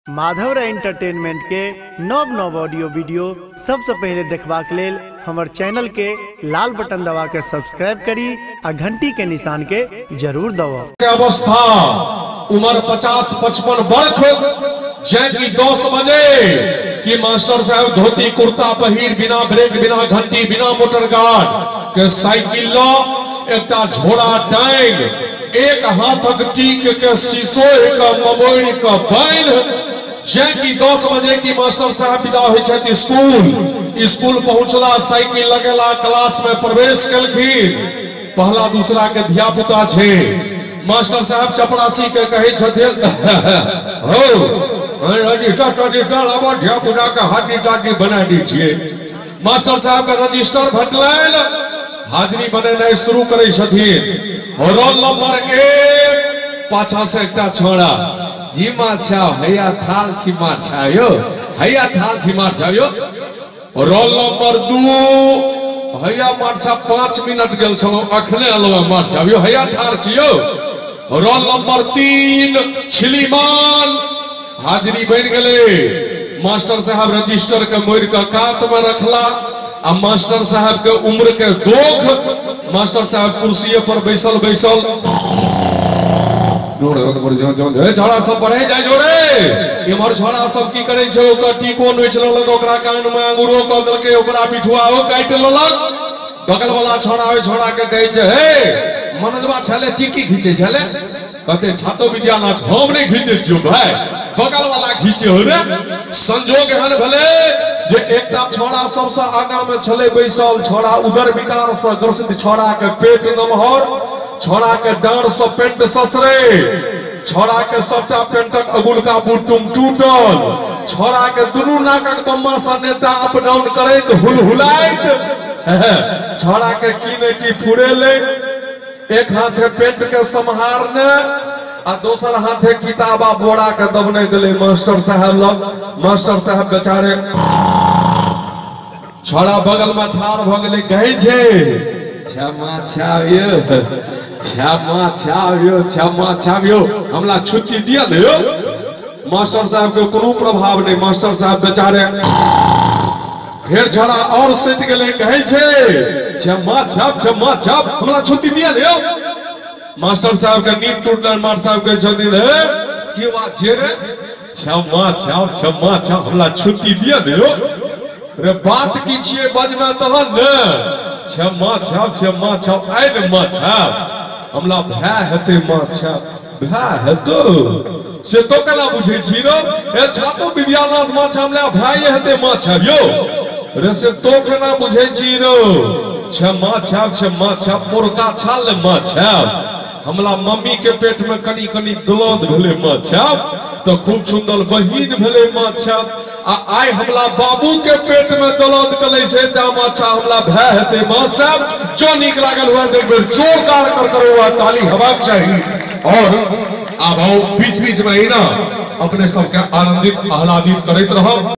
Madhav Rai entertainment के नव नव ऑडियो वीडियो सबसे पहले देखबाक लेल हमर चैनल के लाल बटन दबा के सब्सक्राइब करी आ घंटी के निशान के जरूर दबाउ। के अवस्था उम्र 50-55 वर्ष जैकी 10 बजे कि मास्टर साहब धोती कुर्ता पहिर बिना ब्रेक बिना घंटी बिना मोटर गार्ड के साइकिल ल एकटा झोड़ा टांग एक हाथक टीक के शीशो एक ममोड़ी के बान्हि जैकी 10 बजे की मास्टर साहब विदा होइ छथि स्कूल। स्कूल पहुंचला, साइकिल लगेला, क्लास में प्रवेश केलखिन। पहला दूसरा के धिया पुता छे। मास्टर साहब चपरासी के कहै छथिन, हो रजिस्टर आबो धिया पुता के हाडी टाडी बना दै छियै। मास्टर साहब के रजिस्टर भेटलनि, हाजिरी बनेनाइ शुरू करै छथिन। रोल नंबर 1 पाछा से एकटा छोड़ा जी माछा हैया थाल छी माछा यो हैया थाल छी माछा यो। रोल नंबर 2 हैया माछा 5 मिनट गेल छलो अखने अलवा माछा यो हैया ठार छी यो। रोल नंबर 3 छिलीमान हाजिरी बन गेले। मास्टर साहब रजिस्टर के मोड़ के कात में रखला आ मास्टर साहब के उम्र के दोख मास्टर साहब कुर्सी पर बैसल बैसल छोड़ा सब पढ़े जाय जोड़े। इम्हर छोड़ा सब की करे छै, ओकर टीको नोचि लेलक, ओकरा कान में अंगूरो कऽ देलकै, ओकरा पिठुआओ काटि लेलक। बगल वाला छोड़ा ओहि छोड़ा के कहै छै, हे मनोजबा छले टीकी घीचै छले, कहते छातो विद्या नाच हम नहि घीचै छियौ भाई, बगल वाला घीचे हो रे। संजोग एहन भेलै जे एकटा छोड़ा सबसे आगा में छले बैसल, छोड़ा उदर विकार से ग्रसित, छोड़ा के पेट नमहर, छोड़ा के डांर से पेंट ससरे, छोड़ा के सबटा पेंटक अगुलका बुटुम टूटल, छोड़ा के दुनू नाकक बम्मा से नेता अप डाउन करैत हुलहुलाइत, छोड़ा के की ने की फुरेले, एक हाथे पेंट के सम्हारने आ दोसर हाथे किताब आ बोरा के दबने गेले मास्टर साहब लग। मास्टर साहब बेचारे छोड़ा बगल में ठार भ गेले, कहै छै क्षमा छावियो क्षमा छावियो क्षमा छावियो, हमला छुट्टी दिया ने यो। मास्टर साहब के कोनो प्रभाव नहीं, मास्टर साहब बेचारे फिर झड़ा और सटि गेले, कहै छै क्षमा छाप क्षमा छाप, हमला छुट्टी दिया ने यो। मास्टर साहब के नींद टूटल, मास्टर साहब के छथिन, हे की बात छै रे, क्षमा छाप क्षमा छाप, हमला छुट्टी दिया ने यो। रे बात की छियै बजमे तहन ने, क्षमा छाप क्षमा छाप, आइ ने माँ छाप, हमला भाय हेतै माँ छाप, भाय हेतौ से तो केना बुझै छी रो, हे छातो विद्यानाथ माँ छाप हमला भाय हेतै माँ छाप यो, रे से तो केना बुझै छी रो, क्षमा छाप क्षमा छाप, पोरका छाल ने माँ छाप, हमला मम्मी के पेट में कनी कनी दर्द भेलै माँ छाप, तो खूब सुंदर बहिन भेलै माँ छाप, आ आइ हमला बाबू के पेट में दर्द कलै छै ता माछा हमला भाय हेतै माँ साहब। जो नीक लागल हुआ एक बेर जोरदार कर कर हुआ ताली हेबाक चाही। और आब आओ बीच बीच में ही ना अपने सबके आनंदित आह्लादित करैत रहब।